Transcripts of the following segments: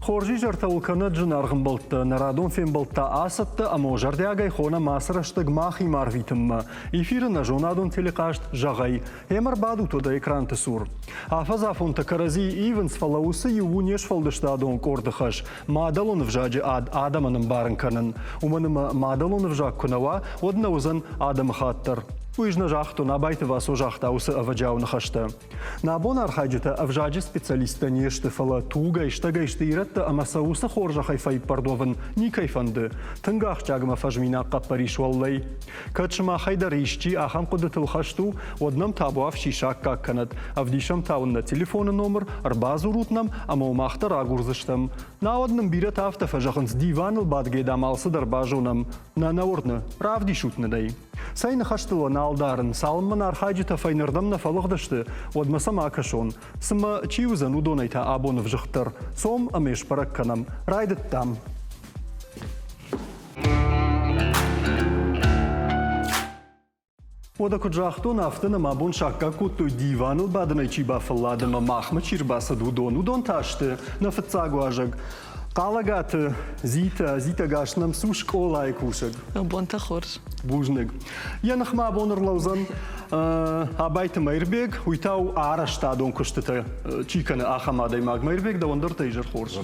Хорз изӕртӕ уыл кӕнӕд, зынаргъ ӕмбӕлттӕ, нӕ радон фембӕлдтӕ ацӕттӕ ӕмӕ зӕрдиагӕй хонӕм ацы рӕстӕг махимӕ арвитынмӕ. Эфиры нӕ зонадон телехъазт Зӕгъай. Ӕмӕ ӕрбадут уӕдӕ экранты цур. Афӕдзафонтӕ кӕрӕдзийы ивынц, фӕлӕ уыцы иу у не сфӕлдыстадон къорды хӕс – мадӕлон ӕвзаджы ад адӕмӕн ӕмбарын кӕнын. Уымӕн ӕмӕ мадӕлон ӕвзаг куы нӕ уа, уӕд нӕ уыдзӕн адӕмыхатт дӕр. Уый ӕз нӕ загътон, Абайты Васо загъта уыцы ӕвӕджиау ныхӕстӕ. Нӕ абон архайджытӕ ӕвзаджы специалисттӕ не сты, фӕлӕ тугӕй, стӕгӕй сты ирӕттӕ ӕмӕ сӕ уыцы хорзӕхӕй фӕиппӕрд уӕвын никӕй фӕнды. Тынг ахсджиаг ӕмӕ фӕзминаг хъӕппӕрис уӕллӕй. Кӕд сымахӕй дӕр исчи ахӕм хъуыдытыл хӕст у, уӕд нӕм табуафси саккаг кӕнӕд. Ӕвдисӕм та уын нӕ телефоны номыр, ӕрбадзурут нӕм ӕмӕ мах дӕр агурдзыстӕм. Науӕд нын бирӕтӕ афтӕ фӕзӕгъынц, диваныл бадгӕ дам алцыдӕр базонӕм. Нӕ нӕ уырны, равдисут нын ӕй. Цӕй ныхӕстыл уӕ нал дарын, цалынмӕ нӕ архайджытӕ фӕйнӕрдӕм нӕ фӕлыгъдысты, уӕдмӕ сӕм акӕсон. Цымӕ чи уыдзӕн уыдонӕй та абон ӕвзыгъддӕр? Цом ӕмӕ сбӕрӕг кӕнӕм. Райдыдтам. Уӕдӕ куыд загътон, афтӕ нӕм абон саккаг кодтой диваныл бадынӕй чи бафӕллад ӕмӕ махмӕ чи рбацыд, уыдон. Уыдон та сты нӕ фыццаг уазӕг Хъалӕгаты Зитӕ, Зитӕ гас нӕм цу скъолайы кусӕг. Бонтӕ хорз. Бузныг. Йӕ ныхмӕ абон ӕрлӕудзӕн Абайты Мӕирбег, уый та у арӕзтадон куыстытӕ чи кӕны, ахӕм адӕймаг. Мӕирбег, дӕуӕн дӕр та изӕр хорз.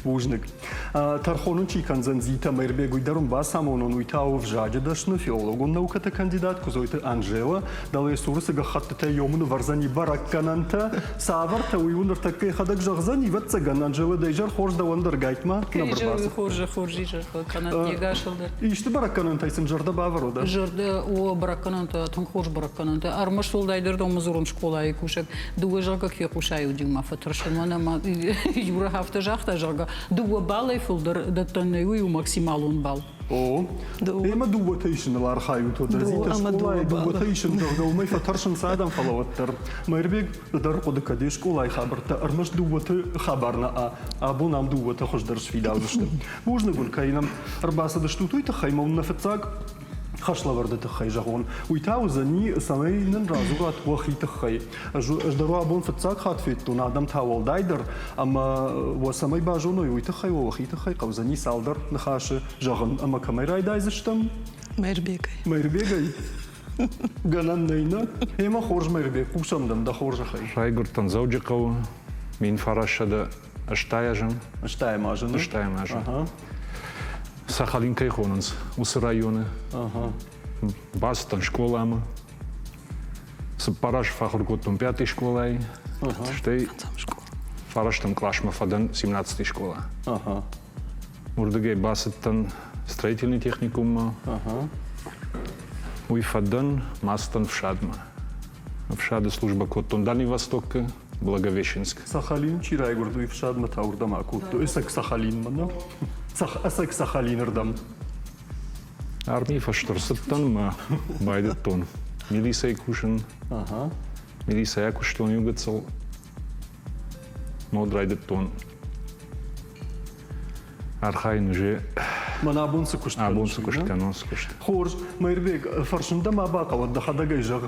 Бузныг. Тӕрхон ын чи кӕндзӕн Зита Мӕирбег, уый дӕр ын бацамонон, уый та у ӕвзаджы дӕсны, филологон наукӕты кандидат Куыдзойты Анжела. Дӕлӕ цуры цы гӕххӕттытӕ йомы нывӕрдзӕни бӕрӕггӕнӕнтӕ, цавӕртӕ, уый у ныртӕккӕ йӕхӕдӕг зӕгъдзӕн, ӕвӕццӕгӕн, Анжела, дӕ изӕр хорз дӕуӕн дӕр гайтма нӕ ӕрбацыд. Хорз, хорз изӕр кӕнӕт не гасыл дӕр. Исты бӕрӕггӕнӕнтӕй сын зӕрдӕ бавӕрод? Зӕрдӕ о бӕрӕггӕнӕнтӕ, тынг хорз бӕрӕггӕнӕнтӕ. Ӕрмӕст уӕлдайдӕр дӕумӕ дзурын скъолайы кусӕг дыууӕ зӕгъгӕ фехъусай уыди ма фӕтӕрсын, уымӕн ӕмӕ Юра афтӕ загъта, зӕгъгӕ, дыууӕ баллӕй фылдӕр дӕттӕн нӕй, уый у максималон балл. О, ӕмӕ дыууӕтӕ исыныл архайут, Зита скъолайы дыууӕтӕ исын, зӕгъгӕ, уымӕй фӕтӕрсынц адӕм, фӕлӕ уӕддӕр. Мӕирбег дӕр хъуыды кӕд йе скъолайы хабӕрттӕ ӕрмӕст дыууӕты хабар нӕ, абон ам дыууӕтӕ хуыздӕр сфидаудзысты. Бузныг уын, кӕй нӕм ӕрбацыдыстут, уый тыххӕй мӕ уын нӕ фыццаг хӕслӕвӕрды тыххӕй зӕгъон. Уый та уыдзӕни, цӕмӕй нын радзурат уӕхи тыххӕй. Ӕз, ӕз дӕр уӕ абон фыццаг хатт федтон, адӕм та уӕлдайдӕр, ӕмӕ уӕ цӕмӕй базоной, уый тыххӕй уӕ уӕхи тыххӕй хъӕудзӕни цалдӕр ныхасы зӕгъын. Ӕмӕ кӕмӕй райдайдзыстӕм? Мӕирбегӕй. Мӕирбегӕй? Гӕнӕн нӕй, нӕ? Ӕмӕ хорз, Мӕирбег, хъусӕм дӕм дӕ хорзӕхӕй. Райгуырдтӕн Дзӕуджыхъӕуы, 1900 80 азы. Ӕстайӕм азы. Ӕстайӕм азы. Сахалин кӕй хонынц, уыцы районы. Бацыдтӕн скъоламӕ. Цыппар азы фӕахуыр кодтон пятый скъолайы, стӕй фарӕстӕм къласмӕ фӕдӕн 17 скъола. Уырдыгӕй бацыдтӕн строительный техникуммӕ. Уый фӕдӕн, ма цыдтӕн ӕфсадмӕ. Ӕфсады службӕ кодтон Дальний Востокы, Благовещенск. Сахалин чи райгуырд, уый ӕфсадмӕ та уырдӕм акодтой. Ӕцӕг Сахалинмӕ, нӕ? Ӕцӕг Сахалинырдӕм. Армийы фӕстӕ рцыдтӕн мӕ байдыдтон милицӕйы кусын. Милицӕйӕ куыстон иу гыццыл. Мод райдыдтон архайын уже. Мӕн абон цы куыст Абон цы куыст кӕнон, цы куыст. Хорз, Мӕирбег, фӕрсын дӕ ма бахъӕуӕд, дӕхӕдӕг ӕй зӕгъ.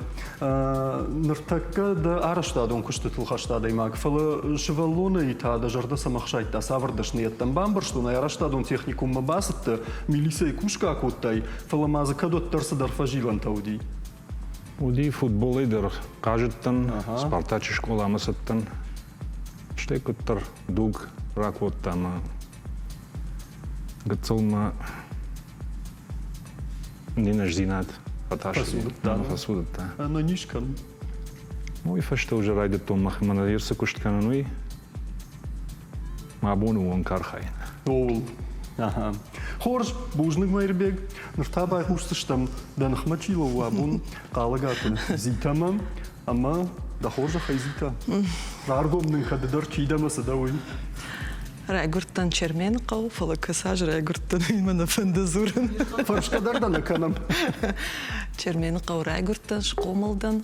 Ныртӕккӕ дӕ арӕзтадон куыстытыл хӕст адӕймаг, фӕлӕ сывӕллонӕй та дӕ зӕрдӕ цӕмӕ хсайдта, цавӕр дӕсныйӕдтӕм бамбӕрстон, арӕзтадон техникуммӕ бацыдтӕ, милицӕйы кусгӕ акодтай, фӕлӕ ма дзы кӕд уӕддӕр цыдӕр фӕзилӕнтӕ уыди? Уыди футболӕй дӕр хъазыдтӕн, Спартачы скъоламӕ цыдтӕн. Стӕй куыддӕр дуг ракодта ӕмӕ гыццыл мӕ не нӕздзинад фӕцудыдта. Фӕцудыдта. Ӕнӕниз кӕнын. Уый фӕстӕ уже райдыдтон мӕхимӕ цы куыст кӕнын, уый мӕ боны онг архайын. Ууыл. Ага. Хорз, бузныг, Мӕирбег. Ныр та байхъусдзыстӕм, дӕ ныхмӕ чи лӕууы абон Хъалыгаты Зитӕмӕ. Ӕмӕ дӕ хорзӕхӕй, Зита, раргом нын кӕд дӕр чи дӕ ӕмӕ цы дӕ, уый. Райгуырдтӕн Чермены хъӕуы, фӕлӕ кӕцы аз райгуырдтӕн, уый мӕ нӕ фӕнды дзурын. Фӕрсгӕ дӕр дӕ нӕ кӕнӕм. Чермены хъӕуы райгуырдтӕн, схъомыл дӕн.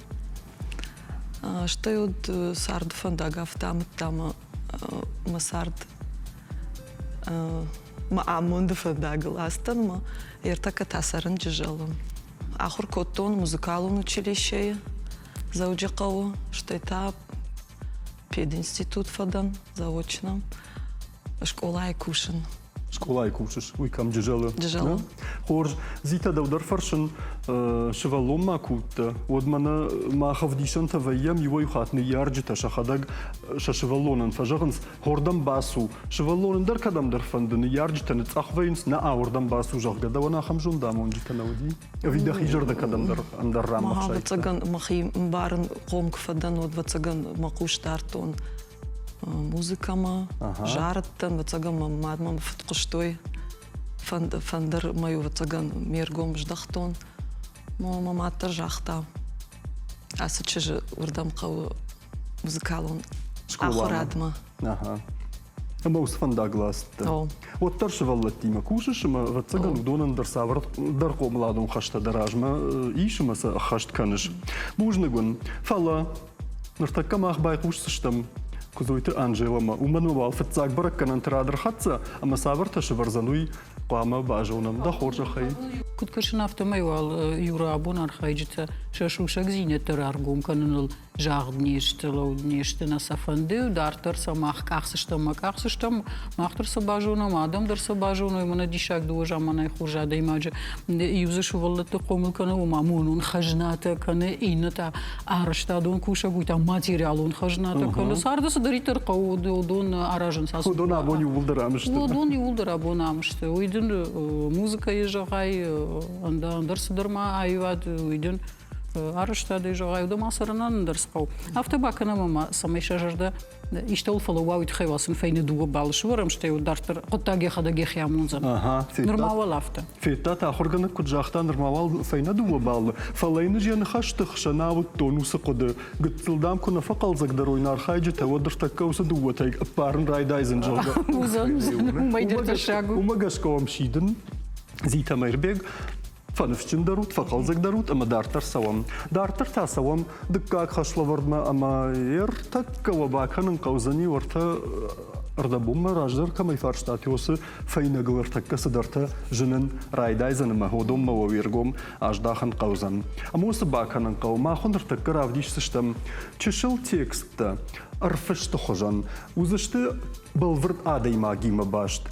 Стӕй уыд царды фӕндаг афтӕ амыдта мӕ мӕ цард мӕ амонды фӕндагыл ацыдтӕн ӕмӕ ӕртӕккӕ та цӕрын Джызӕлы. Ахуыр кодтон музыкалон училищейы Дзӕуджыхъӕуы, стӕй та пединститут фӕдӕн заочно. Скъолайы кусын. Скъолайы кусыс, уый кӕм Джызӕлы? Джызӕлы. Хорз. Зитӕ, дӕу дӕр фӕрсын, сывӕллон ма куы уыдтӕ, уӕд мӕнӕ мах ӕвдисӕнтӕ вӕййӕм, иуӕй хатт ныййарджытӕ сӕхӕдӕг сӕ сывӕллонӕн фӕзӕгъынц, хордӕм бацу. Сывӕллонӕн дӕр кӕдӕмдӕр фӕнды, ныййарджытӕ ныцъӕх вӕййынц, нӕ ауырдӕм бацу, зӕгъгӕ, дӕуӕн ахӕм зондамонджытӕ нӕ уыди? Ӕви дӕхи зӕрдӕ кӕдӕмдӕр ӕндӕр ранмӕ хсайдта? Ӕвӕццӕгӕн, мӕхи мбарын хъом куы фӕдӕн, уӕд ӕвӕццӕгӕн мӕ хъус дардтон музыкӕмӕ, зарыдтӕн, ӕвӕццӕгӕн мӕ мад мӕм фыд хъуыстой. Фӕндыр мӕ ӕвӕццӕгӕн ме ргом здӕхтон. Мӕ мад дӕр загъта, ацы чызджы уырдӕм хъӕуы музыкалон ахуырадмӕ. Ӕмӕ уыцы фӕндагыл ацыдтӕ. Уӕддӕр сывӕллӕттимӕ кусыс ӕмӕ, ӕвӕццӕгӕн, уыдонӕн дӕр цавӕрдӕр хъомыладон хӕстӕ дӕ размӕ ис ӕмӕ сӕ ӕххӕст кӕныс. Бузныг уын. Фӕлӕ ныртӕккӕ мах байхъусдзыстӕм Куыдзойты Анжеламӕ. Уымӕн уал фыццаг бӕрӕггӕнӕнты рад ӕрхӕццӕ ӕмӕ цавӕртӕ сӕвӕрдзӕн, уый хъуамӕ базонӕм. Дӕ хорзӕхӕй. Куыд кӕсын, афтӕмӕй уал Юра абон архайджытӕ сӕ сусӕгдзинӕдтӕ раргом кӕныныл загъд не сты, лӕуд не сты, нӕ сӕ фӕнды, дарддӕр сӕ мах къахдзыстӕм, мӕ къахдзыстӕм, мах дӕр сӕ базонӕм, адӕм дӕр сӕ базоной, мӕнӕ диссаг дыууӕ заманайы хорз адӕймаджы. Иу дзы сывӕллӕтты хъомыл кӕны, ома монон хӕзнатӕ кӕны, иннӕ та арӕзтадон кусӕг, уый та материалон хӕзнатӕ кӕны. Царды цыдӕриддӕр хъӕуы, уыдон аразынц. Уыдон абон иууылдӕр ам сты. Уыдон иууылдӕр абон ам сты. Уый дын музыкӕйы зӕгъай, ӕндӕр цыдӕр ма аивад, уый дын арӕзтадӕй зӕгъай, уыдон ма цӕрынӕн ӕндӕр цы хъӕуы. Афтӕ бакӕнӕм ӕмӕ цӕмӕй сӕ зӕрдӕ истӕуыл фӕлӕууа, уый тыххӕй уал сын фӕйнӕ дыууӕ баллы сывӕрӕм, стӕй дарддӕр хъуыддаг йӕхӕдӕг йӕхи амондзӕн. Нырма уал афтӕ. Федтат, ахуыргӕнӕг куыд загъта, нырма уал фӕйнӕ дыууӕ баллы, фӕлӕ йын ӕз йӕ ныхӕсты хсӕн ауыдтон уыцы хъуыды. Гыццыл, дам, куы нӕ фӕхъӕлдзӕгдӕр уой нӕ архайджытӕ, уӕд ӕртӕккӕ уыцы дыууӕтӕй ӕппарын райдайдзӕн, зӕгъгӕ. Уыдзӕн, уымӕй дӕр тӕссаг у. Уымӕ гӕсгӕ уӕм сидын, Зита Мӕирбег, фӕныфсджындӕр ут, фӕхъӕлдзӕгдӕр ут ӕмӕ дарддӕр цӕуӕм. Дарддӕр та цӕуӕм дыккаг хӕслӕвӕрдмӕ ӕмӕ ӕртӕккӕ уӕ бакӕнын хъӕудзӕни уӕртӕ ӕрдӕбонмӕ раздӕр кӕмӕй фарстат, уыцы фӕйнӕгыл ӕртӕккӕ цыдӕртӕ зынын райдайдзӕн ӕмӕ уыдонмӕ уӕ уе ргом аздахын хъӕудзӕн. Ӕмӕ уыцы бакӕнын хъӕуы. Мах уын ныртӕккӕ равдисдзыстӕм чысыл тексттӕ ӕрфысты хуызӕн. Уыдзысты бӕлвырд адӕймагимӕ баст.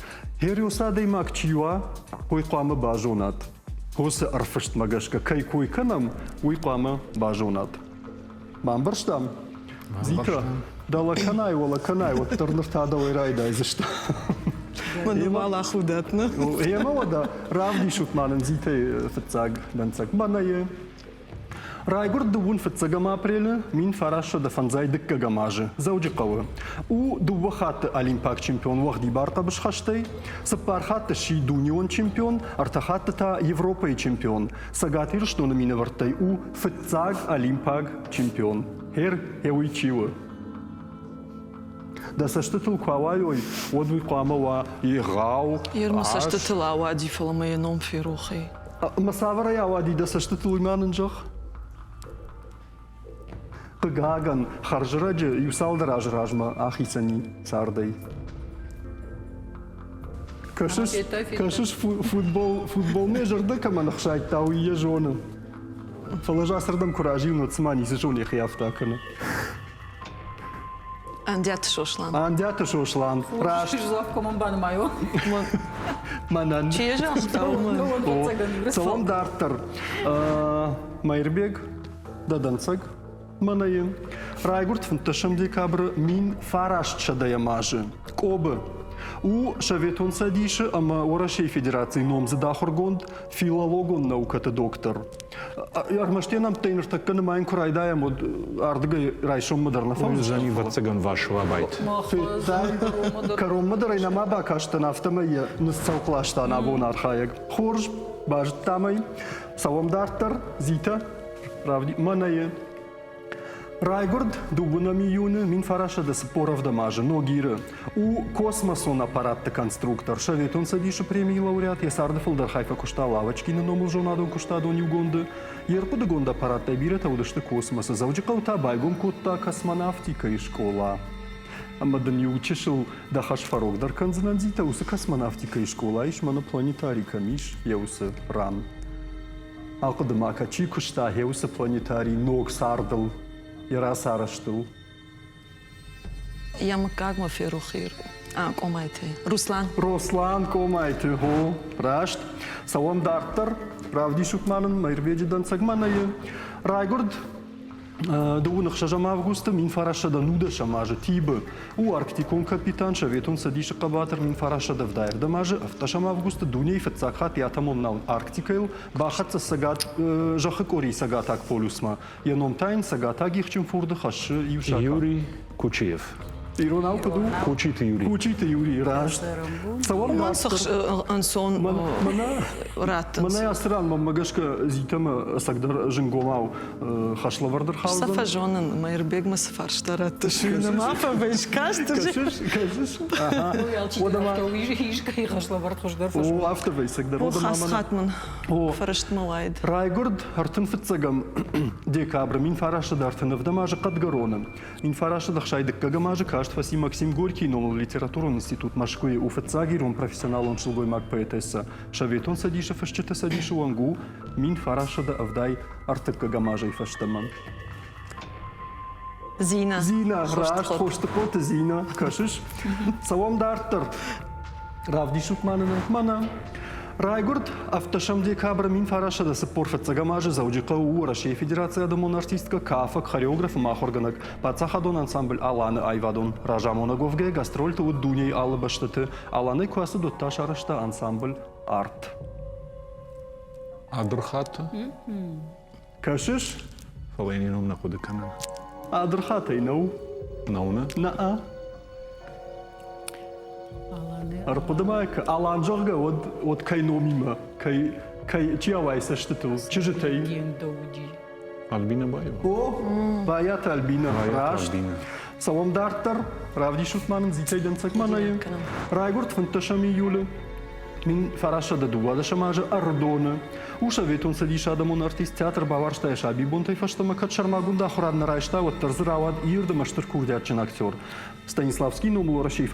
Хериос адӕймаг чи уа, уый хъуамӕ базонат. Уыцы ӕрфыстмӕ гӕсгӕ кӕй кой кӕнӕм, уый хъуамӕ базонат. Бамбӕрстам? Зита, дӕлӕ кӕнай, уӕлӕ кӕнай, уӕддӕр ныр та дӕуӕй райдайдзысты. Мӕн ахудат, нӕ? Ӕмӕ уӕдӕ равдисут ма нын Зитӕйы фыццаг дӕнцӕг. Мӕнӕ йӕ Райгуырд дыууын фыццӕгӕм апрелы 1905 дыккӕгӕм азы Дзӕуджыхъӕуы. У дыууӕ хатты олимпаг чемпион уӕгъдибар хъӕбысхӕстӕй, цыппар хатты сси дунеон чемпион, ӕртӕ хатты та Европӕйы чемпион. Цӕгат Ирыстоны минӕвӕрттӕй у фыццаг олимпаг чемпион. Хер, уый чи у? Дӕ цӕстытыл куы ауайой, уӕд уый хъуамӕ уа егъау. Ер мӕ цӕстытыл ауади, фӕлӕ мӕ йӕ ном ферох и. Ӕмӕ цавӕрӕй ауади дӕ цӕстытыл, уый ма нын зӕгъ. Хъыгагӕн, хӕрзрӕджы иу цалдӕр азы размӕ ахицӕни цардӕй. Кӕсыс, кӕсыс футбол, футбол ме зӕрдӕ кӕмӕн ӕхсайдта, уый йӕ зоны. Фӕлӕ ӕз ацырдӕм куы разилын, уӕд цыма ницы зоны, йӕхи афтӕ кӕны. Андиаты Сослан. Андиаты Сослан. Раст. Дзуапп кӕмӕн банымайон? Мӕнӕн. Чи йӕ загъта, уымӕн. Цӕуӕм дарддӕр. Мӕирбег, дӕ дӕнцӕг мӕнӕ Райгуырд 15 декабры 1900 азы Къобы. У Советон Цӕдисы ӕмӕ Уӕрӕсейы Федерацийы номдзыд ахуыргонд, филологон наукӕты доктор. Ӕрмӕст йӕ нӕмттӕй ныртӕккӕ нымайын куы райдайӕм, уӕд ардыгӕй райсоммӕ дӕр нӕ фӕуыдзӕн. Ӕвӕццӕгӕн Вашлабайт. Кӕронмӕ дӕр ӕй нӕма бакастӕн, афтӕмӕй йӕ ныццӕлхъ ласта нӕ архайӕг. Хорз, базыдтам ӕй. Цӕуӕм дарддӕр. Зитӕ, равди мӕнӕ Райгуырд дыууынӕм июны 1947 азы Ногиры. У космосон аппаратты конструктор, Советон Цӕдисы премийы лауреат, йӕ царды фылдӕр хай фӕкуыста Лавочкины номыл зонадон куыстадон иугонды. Йе рхъуыдыгонд аппараттӕй бирӕтӕ уыдысты космосы. Дзӕуджыхъӕуы та байгом кодта космонавтикӕйы скъола. Ӕмӕ дын иу чысыл дӕ хӕс фӕрогдӕр кӕндзынӕн, Зитӕ, уыцы космонавтикӕйы скъола ис, мӕнӕ планетарий кӕм ис, йӕ уыцы ран. Ахъуыды ма кӕ, чи куыста гъе уыцы планетарий ног цардыл, йӕ рацарӕзтыл? Йӕ мыггагмӕ ферох ир. А, Къомайты. Руслан. Руслан Къомайты, хо, раст. Цӕуӕм дарддӕр. Равдисут ма нын Мӕирбеджы дӕнцӕг мӕнӕйы. Райгуырд Дыууын ӕхсӕзӕм августы 1919 азы Тибы у арктикон капитан Советон Цӕдисы хъӕбатыр 1970 азы ӕвддӕсӕм августы дунейы фыццаг хатт йӕ атомон нау Арктикӕйыл бахӕццӕ Цӕгат Зӕххы къорийы Цӕгатаг полюсмӕ. Йӕ ном та йын Цӕгатаг ихджын фурды хӕссы иу сакъат. Юрий Кучиев. Иронау куыд у? Кучиты Юрий. Кучиты Юрий, раст. Цӕуӕм Ӕнцон раттынц. Мӕнӕ ацы ран мӕнмӕ гӕсгӕ Зитӕмӕ ӕцӕгдӕр зынгомау хӕслӕвӕрд ӕрхаудзӕн. Сӕ фӕзонын, Мӕирбегмӕ цы фарста раттыс, уый нӕма фӕвӕйс, кастыс. Кӕсыс, кӕсыс. Искӕй хӕслӕвӕрд хуыздӕр О, афтӕ вӕйсӕгдӕр. О, хасхат мын фӕрӕстмӕ уаид. Райгуырд ӕртын фыццӕгӕм декабры 1937 азы Хъӕдгӕроны. 1960 дыккӕгӕм азы каст фӕци Максим Горькийы номыл литературон институт Мӕскуыйы у фыццаг ирон профессионалон сылгоймаг-поэтессӕ. Советон Цӕдисы фысджыты цӕдисы уӕнг у 1973 азӕй фӕстӕмӕ. Зина. Зина, раст, Хостыхъоты Зина. Кӕсыс? Цӕуӕм дарддӕр. Равдисут ма нын мӕнӕ. Райгуырд ӕвддӕсӕм декабры 1945 азы Дзӕуджыхъӕуы у Уӕрӕсейы Федерацийы адӕмон артисткӕ, кафӕг, хореограф ӕмӕ ахуыргӕнӕг, паддзахадон ансамбль «Алан»-ы аивадон разамонӕг уӕвгӕйӕ гастрольты уыд дунейы алы бӕстӕты. Аланӕй куы ацыд, уӕд та сарӕзта ансамбль «Арт». Адырхаты? Кӕсыс? Фӕлӕ йын йӕ ном нӕ хъуыды кӕнын. Адырхатӕй нӕу? Нӕу нӕ? Нӕ. Ӕрхъуыды ма кӕ, Алан, зӕгъгӕ, уӕд, уӕд кӕй номимӕ, кӕй, кӕй, чи ауайы цӕстытыл, чызджытӕй? Альбина Баева. О, Байаты Альбина, раст. Цӕуӕм дарддӕр. Равдисут ма нын Зитӕй дӕнцӕг мӕнӕйы. Райгуырд 15 июлы 1912 азы Ӕрыдоны. У Советон Цӕдисы адӕмон артист театр бауарзта йӕ сабибонтӕй фӕстӕмӕ кӕд сӕрмагонд ахуырад нӕ райста, уӕддӕр дзы рауад ирд ӕмӕ стыр курдиатджын актер. Станиславский номыл Уӕрӕсейы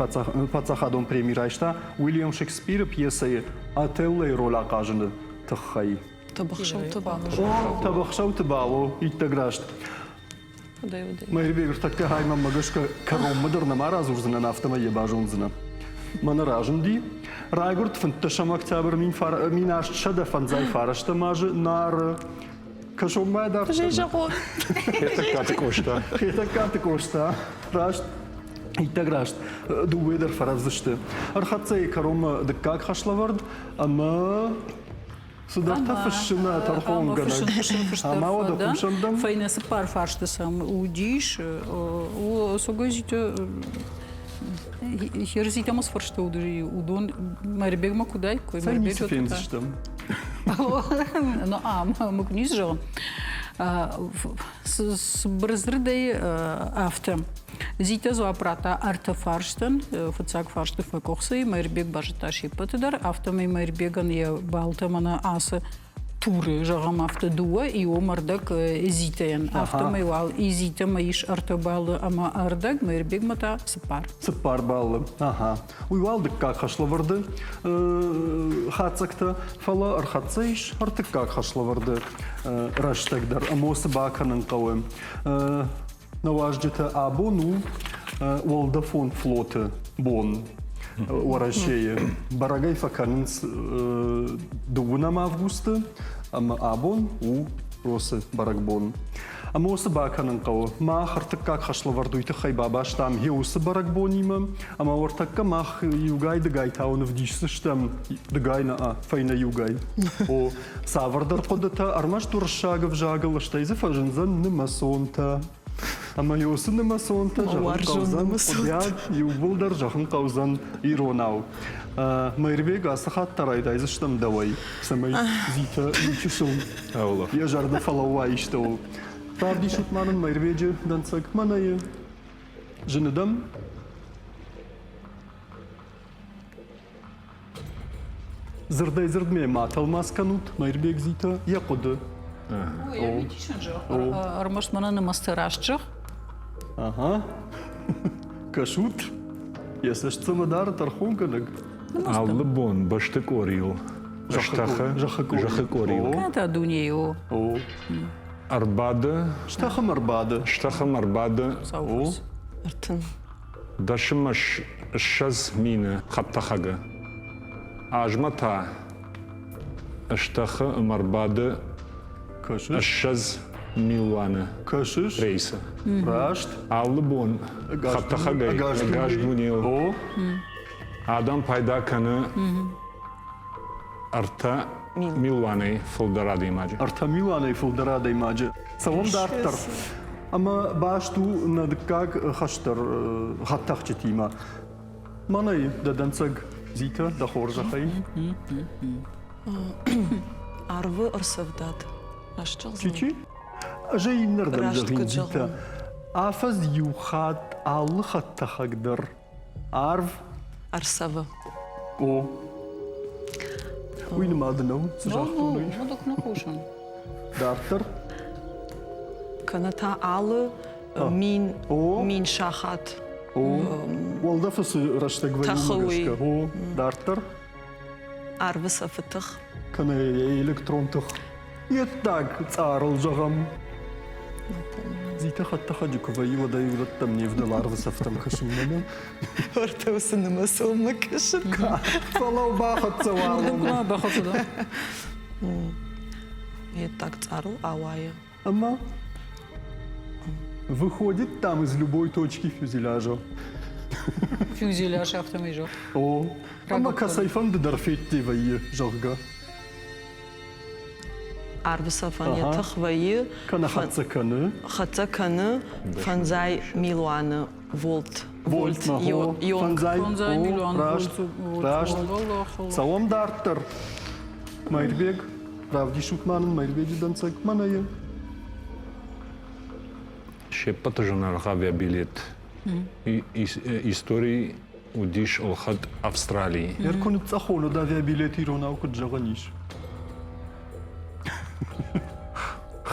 паддзахадон преми райста Уильям Шекспиры пьесӕйы Отеллойы роль ахъазыны тыххӕй. Тӕбӕхсӕуты Бало. О, Тӕбӕхсӕуты Бало, иттӕг раст. Мӕирбег ӕртӕккӕ хаймӕ гӕсгӕ кӕронмӕ дӕр нӕма радзурдзынӕн, афтӕмӕй йӕ базондзынӕ. Мӕнӕ разынди. Райгуырд 15 октябрь 1859 азы Нары. Кӕсонмӕ дӕр. Хетӕгкаты Къоста. Хетӕгкаты Къоста. Раст. Иттӕг раст. Дыууӕ дӕр фӕрӕвдзысты. Ӕрхӕццӕ кӕронмӕ дыккаг хӕслӕвӕрд ӕмӕ Цыдӕртӕ фыссы нӕ тӕрхонгӕнӕг. Ӕмӕ уӕдӕ хъусӕм дӕм? Фӕйнӕ цыппар фарсты сӕм уыдис. Согозиты Херзитӕ ма сфарсты уыдон Мӕрбегмӕ куыд айккой? Цӕй ницы фендзыстӕм. Ну, а, мы куы ницы зӕгъӕм. Цыбырдзырдӕй афтӕ. Зитӕ дзуапп радта ӕртӕ фарстӕн. Фыццаг фарсты фӕкъуыхцы Мӕирбег базыдта се ппӕты дӕр, афтӕмӕй Мӕирбегӕн йӕ балтӕ мӕнӕ ацы туры, зӕгъӕм, афтӕ дыууӕ, иуӕм ӕрдӕг Зитӕйӕн. Афтӕмӕй уал Зитӕмӕ ис ӕртӕ баллы ӕмӕ ӕрдӕг, Мӕирбегмӕ та цыппар. Цыппар баллы, ага. Уый уал дыккаг хӕслӕвӕрды хатдзӕгтӕ, фӕлӕ ӕрхӕццӕ ис ӕртыккаг хӕслӕвӕрды рӕстӕг дӕр ӕмӕ цы бакӕнын хъӕуы. Нӕ уазджытӕ абон у уӕлдӕфон флоты бон Уӕрӕсейы. Бӕрӕгӕй фӕкӕнынц дыууынӕм августы ӕмӕ абон у Росы бӕрӕгбон. Ӕмӕ уыцы бакӕнын хъӕуы. Мах ӕртыккаг хӕслӕвӕрд уый тыххӕй бабастам йе уыцы бӕрӕгбонимӕ, ӕмӕ ӕртӕккӕ мах иугай-дыгай тау нывдисдзыстӕм, дыгай нӕ, фӕйнӕ иугай. О, Цавӕрдӕр хъуыдытӕ ӕрмӕст уырыссаг ӕвзагыл, стӕй дзы фӕзындзӕн нымӕцонтӕ. Ӕмӕ уыцы нымӕцонтӕ зӕгъын хъӕудзӕн хъуыдиад, иууылдӕр зӕгъын хъӕудзӕн иронау. Мӕирбег, ацы хатт та райдайдзыстӕм дӕуӕй, цӕмӕй Зитӕ иучысыл йӕ зӕрдӕ фӕлӕууа истӕуыл. Равдисут ма нын Мӕирбеджы дӕнцӕг мӕнӕйы. Зыны дӕм? Дзырдӕй-дзырдмӕ ма тӕлмац кӕнут, Мӕирбег Зитӕ йӕ хъуыды. Ӕрмӕст мӕнӕ нымӕцтӕ раст зӕгъ. Ага. Кӕсут, йӕ цӕст цӕмӕ дары тӕрхонгӕнӕг. Алы бон бӕсты къорийыл стӕхы зӕххы къорийыл. Кӕнӕ та дунейы о. О. Ӕрбады. Стӕхӕм ӕрбады. Стӕхӕм ӕрбады. О. Ӕртын. Дӕсымӕ 20 мины хӕдтӕхӕгы. Азмӕ та стӕхы ӕмӕ ӕрбады 20 милуаны Кӕсыс? рейсы. Раст. Алы бон хӕдтӕхӕгӕй ӕгас дунейыл адӕм пайда кӕны ӕртӕ милуанӕй фылдӕр адӕймаджы. Ӕртӕ милуанӕй фылдӕр адӕймаджы. Цӕуӕм дарддӕр. Ӕмӕ баст у нӕ дыккаг хӕстӕр хӕдтӕхджытимӕ. Мӕнӕй дӕ дӕнцӕг, Зитӕ, дӕ хорзӕхӕй. Арвы ӕрцӕвдат. Раст зӕгъдзынӕн? Чи-чи? Ӕз ӕй иннӕрдӕм зӕгъин, Зитӕ. Афӕдз иу хатт алы хӕдтӕхӕг дӕр Арв ӕрцӕвы. О. Уый нымады нӕу, цы загътон, уый. Ну, так не хъусын. Дарддӕр? Кӕнӕ та алы мин, мин сахат. О, уӕлдӕфы цы рӕстӕг вӕййы, уымӕ гӕсгӕ. О, дарддӕр? Арвы цӕфы тых. Кӕнӕ электрон тых. Йе ддаг цъарыл зӕгъӕм. Зитӕ хӕдтӕхӕджы куы вӕййы, уӕд ӕй уыдӕттӕм не вдӕлы арвы цӕфтӕм кӕсынмӕ нӕ? Ӕртӕ уыцы нымӕцонмӕ кӕсын. Фӕлӕу бахӕццӕ уалынмӕ. Бахӕццӕ да. Йе ддаг цъарыл ауайы. Ӕмӕ выходит там из любой точки фюзеляжа. Фюзеляж афтӕмӕй зӕгъ. О, ӕмӕ кӕцӕйфӕнды дӕр федде вӕййы, зӕгъгӕ. Арвы сӕфӕн йӕ тых вӕййы. Кӕнӕ хӕццӕ кӕны. Хӕццӕ кӕны фӕндзай милуаны вольт. Вольт, фӕндзай милуан. Раст, раст. Цӕуӕм дарддӕр. Майрбег, равдисут ма нын Майрбеджы дӕнцӕг мӕнӕ Се ппӕты зынаргъ авиабилет историйы уыдис ӕлхӕд Австралийы. Ныр куы ныццъӕхон, уӕд авиабилет иронау куыд зӕгъӕн ис?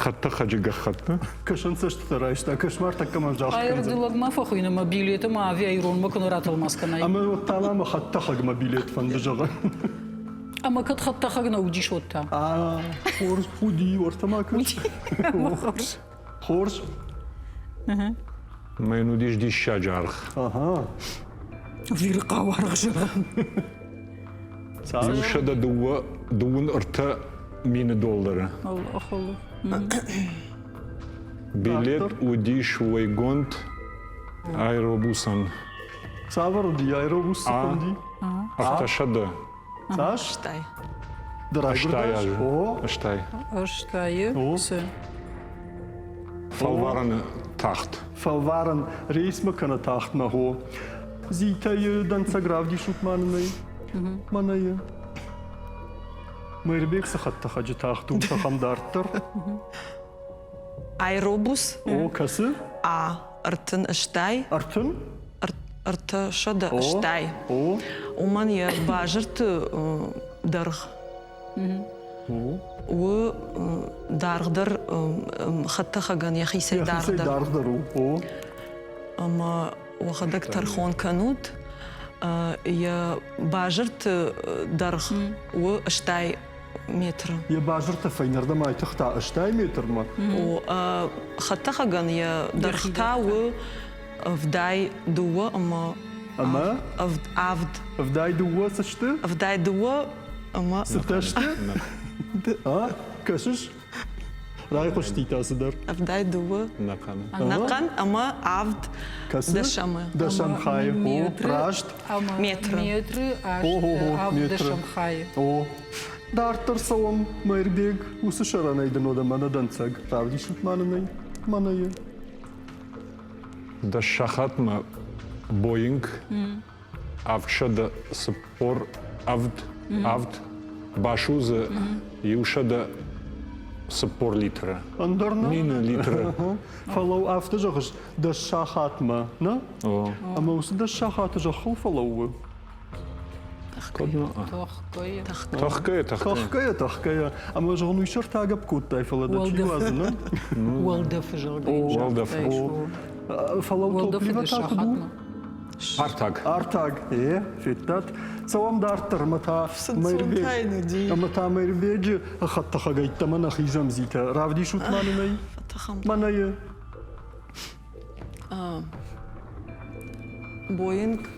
Хӕдтӕхӕджы гӕххӕтт. Кӕсӕнцӕстытӕ райста, кӕсмар тӕккӕ мӕм загъд кӕндзӕн. Лӕгмӕ фӕхуыйны мӕ билеты ма авиа иронмӕ куы нӕ ратӕлмац кӕнай. Ӕмӕ уӕд та мӕ хӕдтӕхӕгмӕ билет фӕнды зӕгъын. Ӕмӕ кӕд хӕдтӕхӕг нӕ уыдис, уӕд та? А, хорз, уыди, уӕртӕ ма кӕс. Хорз. Хорз. Мӕн уыдис диссаджы аргъ. Ага. Вирхъау аргъ зӕгъӕм. Иу сӕдӕ дыууӕ дыууын ӕртӕ мины доллары. Билет уыдис уӕйгонд аэробусӕн. Цавӕр уыди аэробус цы хуынди? Ӕртӕсӕдӕ. Цас? Стай. Ӕстай азы. Ӕстай. Ӕстайы цы? Фӕлварӕны тахт. Фӕлварӕн рейсмӕ кӕнӕ тахтмӕ хо. Зитӕйы дӕнцӕг равдисут ма нын ӕй. Мӕнӕ Мӕирбег цы хӕдтӕхӕджы тахт у, тӕхӕм дарддӕр. Аэробус. О, кӕсы? А, 30. Ӕртын? 380. О. Уымӕн йӕ базырты дӕргъ у даргъдӕр хӕдтӕхӕгӕн йӕхицӕй даргъдӕр. даргъдӕр у. О. Ӕмӕ уӕхӕдӕг тӕрхон кӕнут, йӕ базырты дӕргъ у 80 метры. Йӕ базыртӕ фӕйнӕрдӕм айтыгъта 80 метрмӕ? О, хӕдтӕхӕгӕн йӕ дӕргъ та у 72 ӕмӕ Ӕмӕ? Авд. 72 цы сты? 72 ӕмӕ... Цытӕ сты? А, кӕсыс? Райхъуысти та цыдӕр. 72. Нӕхъӕн. Нӕхъӕн ӕмӕ авд дӕсӕмы. Дӕсӕм хайы. О, раст. Метры. Метры авд дӕсӕм хайы. О, дарддӕр цӕуӕм, Мӕирбег, уыцы сӕрӕнӕй дын уӕдӕ мӕнӕ дӕнцӕг. Равдисут ма нын ӕй, мӕнӕ йӕ. Дӕс сахатмӕ Боинг 747 авд басудзы 140 литры. Ӕндӕр нӕ? Мины литры. Фӕлӕуу, афтӕ зӕгъыс, дӕс сахатмӕ, нӕ? Ӕмӕ уыцы дӕс сахаты зӕххыл фӕлӕууы? Тӕхгӕйӕ, тӕхгӕйӕ. Тӕхгӕйӕ, тӕхгӕйӕ. Ӕмӕ зӕгъын, уый сӕрты агӕпп кодтай, фӕлӕ дӕ чи уадзы, нӕ? Уӕлдӕфы, зӕгъгӕ. Уӕлдӕфы. Фӕлӕ топливо та куыд у? Артаг. Артаг, е, федтат. Цӕуӕм дарддӕр ӕмӕ та Мӕирбег, ӕмӕ та Мӕирбеджы хӕдтӕхӕгӕйттӕ мӕ нӕ хизӕм зитӕ. Равдисут ма нын ӕй. Мӕнӕ йӕ. Боинг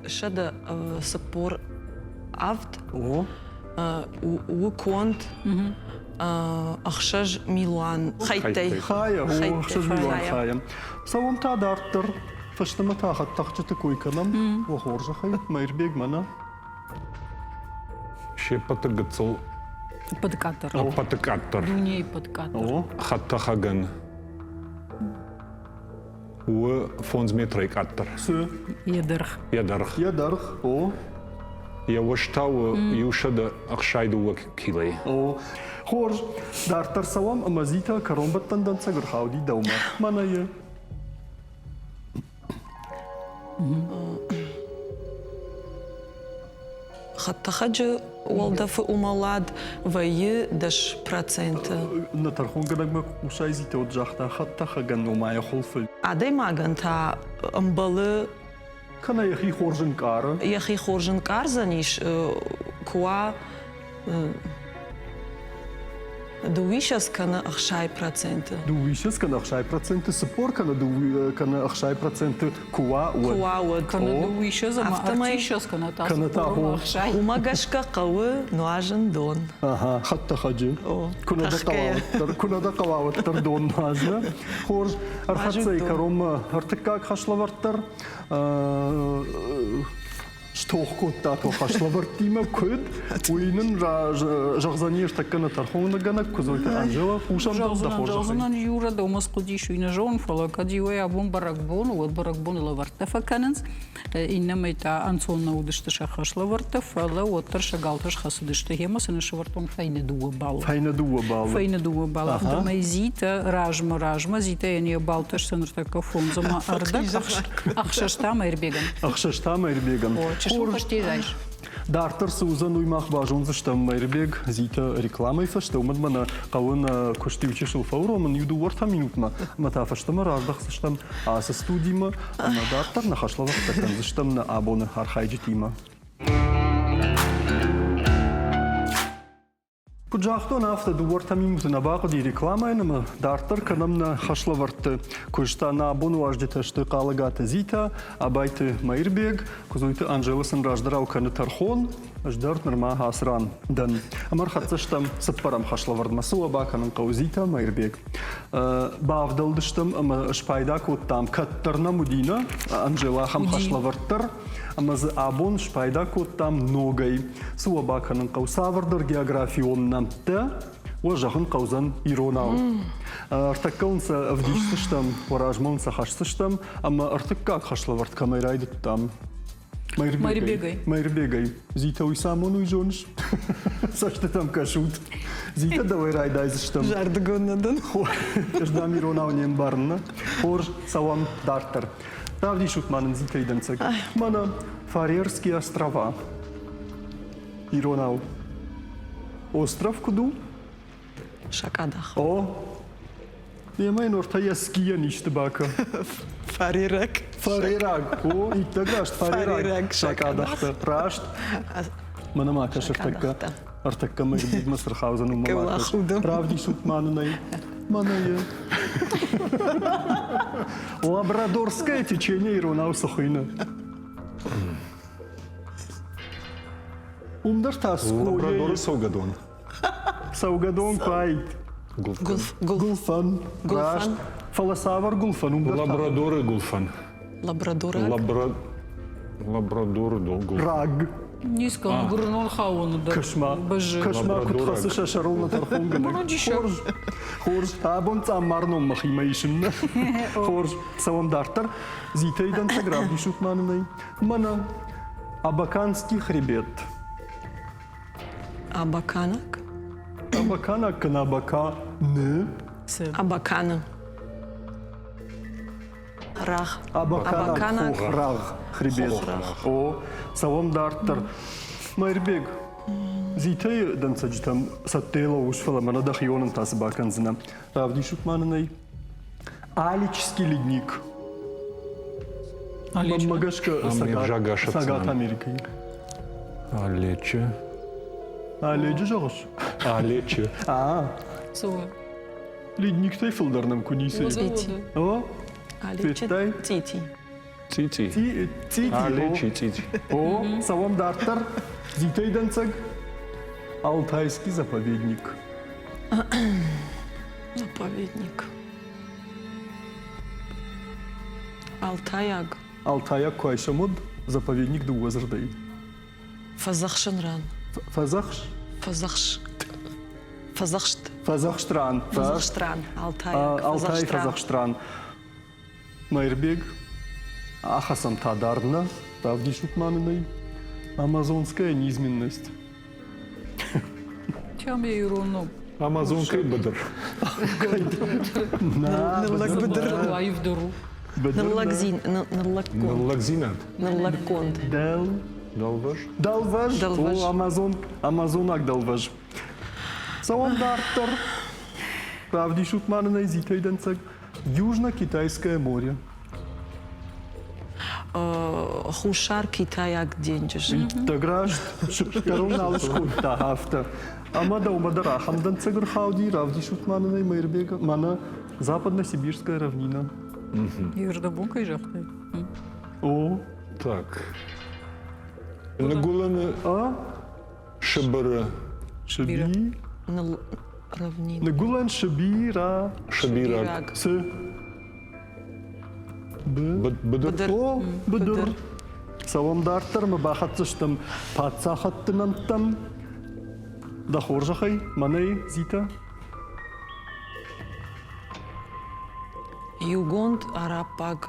747 у конд 6 милуан хӕйттӕй. Хайӕ, 6 милуан хайӕ. Цӕуӕм та дарддӕр. Фӕстӕмӕ та хӕдтӕхджыты кой кӕнӕм. Уӕ хорзӕхӕй, Мӕирбег мӕнӕ. Се ппӕты гыццыл Ӕппӕты къаддӕр. Ӕппӕты къаддӕр. Дунейы ӕппӕты къаддӕр. Хӕдтӕхӕгӕн у 5 метрӕй къаддӕр. Цы? Йӕ дӕргъ. Йӕ дӕргъ. Йӕ дӕргъ, о. Йӕ уӕз та у 162 килойы. О, хорз. Дарддӕр цӕуӕм ӕмӕ Зита кӕронбӕттӕн дӕнцӕг ӕрхауди дӕумӕ. Мӕнӕ йӕ. Хӕдтӕхӕджы уӕлдӕфы уымӕлад вӕййы 10%. Нӕ тӕрхонгӕнӕгмӕ хъусӕй Зита уӕд загъта хӕдтӕхӕгӕн ома йӕ хуылфы. Адӕймагӕн та ӕмбӕлы Кӕнӕ йӕхи хорз ӕнкъары. Йӕхи хорз ӕнкъардзӕнис, куы уа дыууиссӕдз кӕнӕ 60%. Дыууиссӕдз кӕнӕ 60%, 40 кӕнӕ кӕнӕ 60% куы уа, уӕд. Куы уа, уӕд. Кӕнӕ дыууиссӕдз ӕмӕ ӕртиссӕдз кӕнӕ та кӕнӕ та ӕхсай. Уымӕ гӕсгӕ хъӕуы нуазын дон. Ага, хӕдтӕхӕджы. Куы нӕ дӕ хъӕуа, уӕддӕр, куы нӕ дӕ хъӕуа, уӕддӕр дон нуазны. Хорз, ӕрхӕццӕ кӕронмӕ ӕртыккаг хӕслӕвӕрд дӕр. Стох кодта то хӕслӕвӕрдтимӕ куыд, уый нын зӕгъдзӕни ӕртӕккӕ нӕ тӕрхонгӕнӕг Куыдзойты Анжела. Хъусӕм дӕм дӕ хорзӕхӕй. Зӕгъдзынӕн, Юра, дӕумӕ схъуыдис, уый нӕ зонын, фӕлӕ кӕд иуӕй абон бӕрӕгбон у, уӕд бӕрӕгбоны лӕвӕрттӕ фӕкӕнынц. Иннӕмӕй та ӕнцон нӕ уыдысты сӕ хӕслӕвӕрдтӕ, фӕлӕ уӕддӕр сӕ галтӕ схӕцыдысты. Гъемӕ сын сӕвӕрдтон фӕйнӕ дыууӕ баллы. Фӕйнӕ дыууӕ баллы. Фӕйнӕ дыууӕ баллы. Афтӕмӕй Зитӕ размӕ, размӕ Зитӕйӕн йӕ балтӕ сты ныртӕккӕ фондз ӕмӕ ӕрдӕг, ӕхсӕз та Мӕирбегӕн. Ӕхсӕз та Мӕирбегӕн. О, чысыл фӕсте райс. Дарддӕр цы уыдзӕн, уый мах базондзыстӕм Мӕирбег, Зитӕ рекламӕйы фӕстӕ, уымӕн мӕ нӕ хъӕуы нӕ куыст иу чысыл фӕуромын иу дыууӕ-ӕртӕ минутмӕ, ӕмӕ та фӕстӕмӕ раздӕхдзыстӕм ацы студимӕ ӕмӕ дарддӕр нӕ хӕслӕвӕрдтӕ кӕндзыстӕм нӕ абоны архайджытимӕ. Куыд загътон, афтӕ дыууӕ-ӕртӕ минуты нӕ бахъуыди рекламӕйӕн ӕмӕ дарддӕр кӕнӕм нӕ хӕслӕвӕрдты куыста. Нӕ абоны уазджытӕ сты Хъалыгаты Зита, Абайты Мӕирбег, Куыдзойты Анжела сын раздӕрау кӕны тӕрхон, ӕз дӕр нырма ацы ран дӕн. Ӕмӕ ӕрхӕццӕ стӕм цыппӕрӕм хӕслӕвӕрдмӕ. Цы уӕ бакӕнын хъӕуы, Зита, Мӕирбег? Бавдӕлдыстӕм ӕмӕ спайда кодтам, кӕддӕр нӕм уыди нӕ, Анжела, ахӕм хӕслӕвӕрд дӕр, ӕмӕ дзы абон спайда кодтам ногӕй. Цы уӕ бакӕнын хъӕуы, цавӕрдӕр географион нӕмттӕ уӕ зӕгъын хъӕудзӕн иронау. Ӕртӕккӕ уын сӕ ӕвдисдзыстӕм, уӕ размӕ уын сӕ хӕсдзыстӕм, ӕмӕ ӕртыккаг хӕслӕвӕрд кӕмӕй райдыдтам? Мӕирбегӕй. Мӕирбегӕй. Зита, уый цы амоны, уый зоныс? Цӕстытӕм кӕсут. Зита, дӕуӕй райдайдзыстӕм. Зӕрдыгон нӕ дӕн. Ӕз дӕм иронау не мбарын, нӕ? Хорз, цӕуӕм дарддӕр. Равдисут ма нын Зитӕйы дӕнцӕг. Мӕнӕ Фарерские острова. Иронау. Остров куыд у? Сакъадах. О, Демӕ йын ортӕ йӕ скийӕн исты бакӕ. Фарераг. Фарераг. О, иттӕг раст фарераг. Сакъадӕхтӕ. Раст. Мӕнӕ ма кӕс ӕртӕккӕ. Ӕртӕккӕ мӕ гуыбынмӕ цы рхаудзӕн, уымӕ ма кӕс. Равдисут ма нын ӕй. Мӕнӕ йӕ. Лабрадорское течение иронау цы хуыйны? Уым дӕр та Лабрадоры цӕугӕдон. Цӕугӕдон куайд. Гуылфӕн. Раст. Фӕлӕ цавӕр гуылфӕн уым дӕр Лабрадоры гуылфӕн. Лабрадораг? Лабрадоры гуылфӕн. Раг. Низко, гуырнон хауоны дӕр. Кӕс-ма, кӕс-ма, куыд хӕцы сӕ сӕрыл нӕ тӕрхонгӕнӕг. Хорз, хорз, абон цъаммар ном мӕхимӕ исын. Хорз, цӕуӕм дарддӕр. Зитӕй дӕнцӕг равдисут ма нын ӕй. Мӕнӕ Абаканский хребет. Абаканаг? Абаканаг кӕнӕ Абаканы? Абаканы. Рагъ. Абаканаг рагъ, хребет. О, цӕуӕм дарддӕр. Майрбег, Зитӕйы дӕнцӕджытӕм цӕттӕ лӕууыс, фӕлӕ мӕнӕ дӕхионӕн та цы бакӕндзынӕ? Равдисут ма нын ӕй. Алический ледник. Мӕнмӕ гӕсгӕ Цӕгат Америкӕйы. Алечы. Аледжы зӕгъыс? Алечы. А. Цы у? Ледниктӕй фылдӕр нӕм куы ницы. Цъити. О? Алечы Федтай? цъити. Цъицъи. Цъити. Алечи цъити. О, цӕуӕм дарддӕр. Зитӕй дӕнцӕг. Алтайский заповедник. Заповедник. Алтайаг. Алтайаг куы айсӕм, уӕд заповедник дыууӕ дзырдӕй. Фӕдзӕхсӕн ран. Фӕдзӕхс? Фӕдзӕхс. Фӕдзӕхст. Фӕдзӕхст ран. Фӕдзӕхст ран. Алтайаг. Алтай фӕдзӕхст ран. Майырбег, ахӕцӕм та дард нӕ, равдисут ма нын ӕй. Амазонская низменность. Чем я ирон ном? Амазонкӕй быдыр. Ныллӕг быдыр. Аивдӕр у. Ныллӕгдзин, ныллӕггонд. Ныллӕгдзинад. Ныллӕггонд. Дӕл. Дӕлвӕз. Дӕлвӕз. Дӕлвӕз. О, Амазон, амазонаг дӕлвӕз. Цӕуӕм дарддӕр. Равдисут ма нын ӕй зитӕй дӕнцӕг. Южно-Китайское море. Хуссар Китайаг денджыз. Иттӕг раст, кӕрон нал скодта афтӕ. Ӕмӕ дӕумӕ дӕр ахӕм дӕнцӕг ӕрхауди, равдисут ма нын ӕй Мӕирбег, мӕнӕ Западно-Сибирская равнина. Ердобон кӕй загътай? О. Так. Ныгуылӕны А? Сыбыры. Сыби. Равнина. Ныгуылӕн Сыбира. Сыбираг. Цы? Быдыр. О, быдыр. Цӕуӕм дарддӕр ӕмӕ бахӕццӕ паддзахӕдты нӕмттӕм. Дӕ хорзӕхӕй, мӕнӕй, Зита. Иугонд Араббаг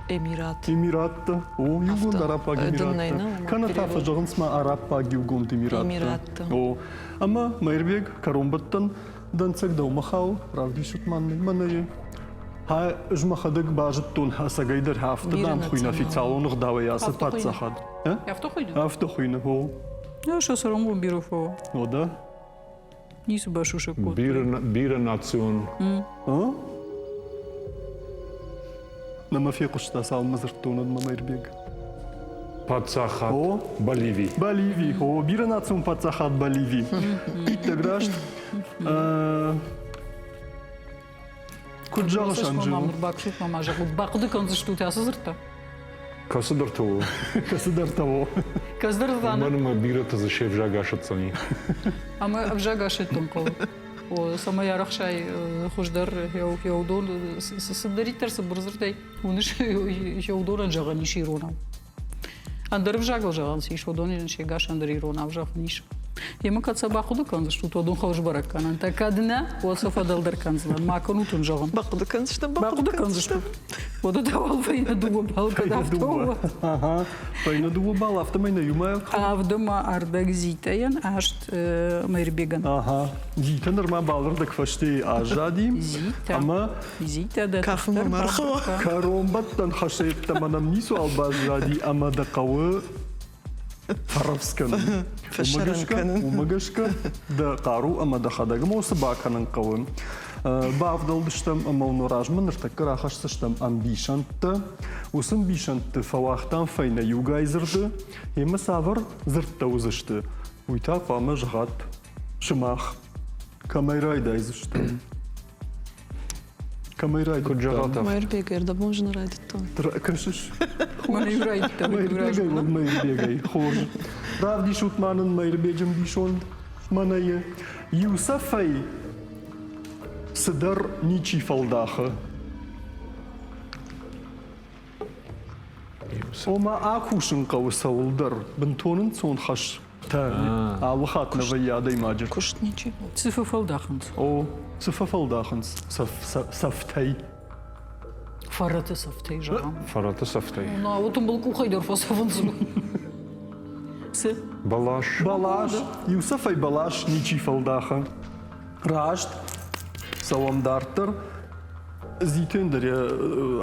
Эмират. Эмираттӕ. О, Иугонд Араббаг Эмираттӕ. Кӕнӕ та фӕзӕгъынц ма Араббаг Иугонд Эмираттӕ. Эмираттӕ. О, ӕмӕ Мӕирбег кӕронбӕттӕн дӕнцӕг дӕумӕ хауы, равдисут ма мӕнӕ Ӕз мӕхӕдӕг базыдтон ӕцӕгӕйдӕр афтӕ дам хуыйны официалон ӕгъдауӕй ацы паддзахад. Афтӕ хуыйны? Афтӕ хуыйны, о. Ну, что сӕрӕнбон бирӕ фӕуа. О, да? Ницы басусӕг кодтой. Бирӕ национ. А? Нӕ мӕ фехъуыста, цалынмӕ дзырдтон, уӕдмӕ Мӕирбег. Паддзахад Боливи. Боливи, о, бирӕнацион паддзахад Боливи. Иттӕг раст. Куыд зӕгъыс, Анжела? Баксут ма зӕгъут, бахъуыды кӕндзыстут ацы дзырдтӕ? Кӕцыдӕртӕ у. Кӕцыдӕртӕ у. Кӕцыдӕртӕ та. Уымӕн ӕмӕ бирӕтӕ дзы се взаг асӕтдзӕни. Ӕмӕ ӕвзаг асӕттын хъӕуы. Цӕмӕй арӕхсай хуыздӕр еудон, цыдӕриддӕр цыбыр дзырдӕй уыныс, еудонӕн зӕгъӕн ис иронау. Ӕндӕр ӕвзагыл зӕгъӕн ис, уыдонӕн се гас ӕндӕр иронау зӕгъӕн ис. Емӕ кӕд сӕ бахъуыды кӕндзыстут, уыдон хорз бӕрӕг кӕнӕнтӕ. Кӕд нӕ, уӕд сӕ фӕдӕлдӕр кӕндзынӕн. Ма кӕнут уын зӕгъын. Бахъуыды кӕндзыстӕм, бахъуыды кӕндзыстут. Уӕдӕ та уал фӕйнӕ дыууӕ бал кӕд афтӕ у. Ага, фӕйнӕ дыууӕ бал, афтӕмӕй нӕ иумӕ. Авд ӕмӕ ӕрдӕг Зитӕйӕн, аст Мӕирбегӕн. Ага, Зитӕ нырма балырдӕг фӕстейы аззади. Зитӕ. Ӕмӕ Зитӕ дӕ Кафынмӕ мӕрхъуы. Кӕронбӕттӕн хӕсӕйттӕ мӕнӕн ницуал баззади ӕмӕ дӕ хъӕуы фӕрӕвдз кӕнын. Фӕсӕрӕн кӕнын. Уымӕ гӕсгӕ дӕ хъару ӕмӕ дӕхӕдӕг мосы бакӕнын хъӕуы. Бавдӕлдыстӕм ӕмӕ уын размӕ ныртӕккӕ рахӕсдзыстӕм ӕмбисӕндтӕ. Уыцы ӕмбисӕндты фӕуагътам фӕйнӕ иугай дзырды, ӕмӕ цавӕр дзырдтӕ уыдзысты, уый та хъуамӕ зӕгъат сымах. Кӕмӕй райдайдзыстӕм? Кӕмӕй райдыдта? Мӕирбег ӕрдӕбон зын райдыдтон. Кӕсыс? Мӕнӕ райдыдта. Мӕирбегӕй уӕд Мӕирбегӕй. Хорз. Равдисут ма нын Мӕирбеджы ӕмбисонд. Мӕнӕ иу цӕфӕй цыдӕр ничи фӕлдахы. Ома акусын хъӕуы цӕуылдӕр, бынтон ӕнцон хӕстӕ алы хатт нӕ вӕййы адӕймаджы. Куыст ничи. Цы фӕфӕлдахынц? О, цы фӕфӕлдахынц цӕфтӕй? Фӕрӕты цӕфтӕй, зӕгъӕм. Фӕрӕты цӕфтӕй. Ну, тымбыл къухӕй дӕр фӕцӕвынц. Цы? Бӕлас. Бӕлас. Иу цӕфӕй бӕлас ничи фӕлдахы. Раст. Цӕуӕм дарддӕр. Зитендер йӕ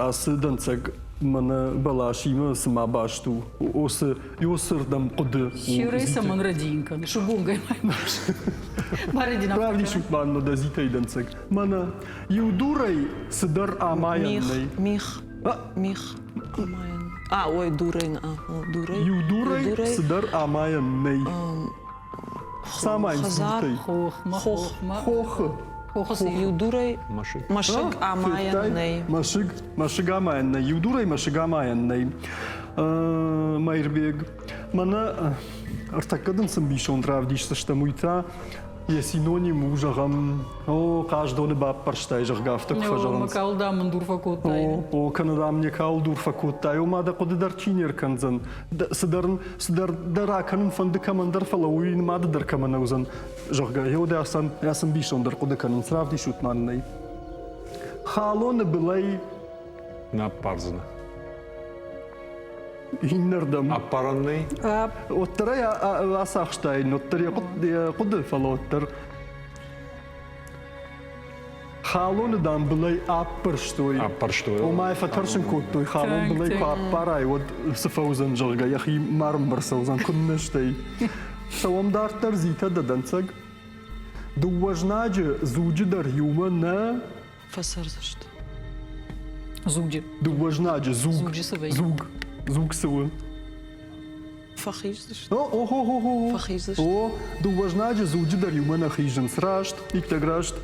ацы дӕнцӕг мӕнӕ бӕласимӕ цыма баст у, оцы ёсырдӕм хъуыды. Хирӕй цӕмӕн рӕдийын кӕны? Сыбонгӕй Равдисут ма нӕ дӕ зитӕй дӕнцӕг. Мӕнӕ иу дурӕй цыдӕр амайӕн нӕй. Мих. Мих. Амайӕн. А, ой, дурӕй. Дурӕй. Иу дурӕй цыдӕр амайӕн нӕй. Самайын Хӕдзар. дуртӕй. Хохмӕ. Хохы. Хохы цы Иу дурӕй Мӕсыг. мӕсыг амайӕн нӕй. Мӕсыг, мӕсыг амайӕн нӕй. Иу дурӕй мӕсыг амайӕн нӕй. Мӕирбег, мӕнӕ ӕртӕккӕ дын цы мбисонд равдисдзыстӕм, уый та йӕ синоним у, зӕгъӕм, о, хъаздоны баппӕрстай, зӕгъгӕ, афтӕ куы фӕзӕгъынц. Мӕ кауыл дам мын дур фӕкодтай. О, о, кӕнӕ дам не кауыл дур фӕкодтай, ома дӕ хъуыды дӕр чи не ркӕндзӕн. Цыдӕр, цыдӕр дӕ ракӕнын фӕнды кӕмӕндӕр, фӕлӕ уый нымады дӕр кӕмӕ нӕ уыдзӕн, зӕгъгӕ, еу дӕ ӕ ӕмбисонд ӕрхъуыды кӕнынц, равдисут ма нын ӕй. Халоны былӕй Нӕ аппардзынӕ. Иннӕрдӕм. Аппарӕн нӕй? Уӕддӕр ӕй ацахстаин, уӕддӕр йӕ хъуыды, фӕлӕ уӕддӕр халоны дам былӕй аппӕрстой. Аппӕрстой. Ома фӕтӕрсын кодтой, халон былӕй куы аппарай, уӕд цы фӕуыдзӕн, зӕгъгӕ, йӕхи ма рцӕудзӕн, куыннӕ стӕй. Цӕуӕм дарддӕр, Зитӕ дӕ дӕнцӕг. Дыууӕ знаджы дзуджы дӕр иумӕ нӕ Фӕцӕрдзысты. Зуджы. Дыууӕ знаджы зуг. Зуджы цы вӕййы? Зуг. Зуг цы у? Фӕхиздзысты. О-о-хо-хо-хо. Фӕхиздзысты. О, дыууӕ знаджы зуджы дӕр иумӕ нӕ хизынц. Раст, иттӕг раст.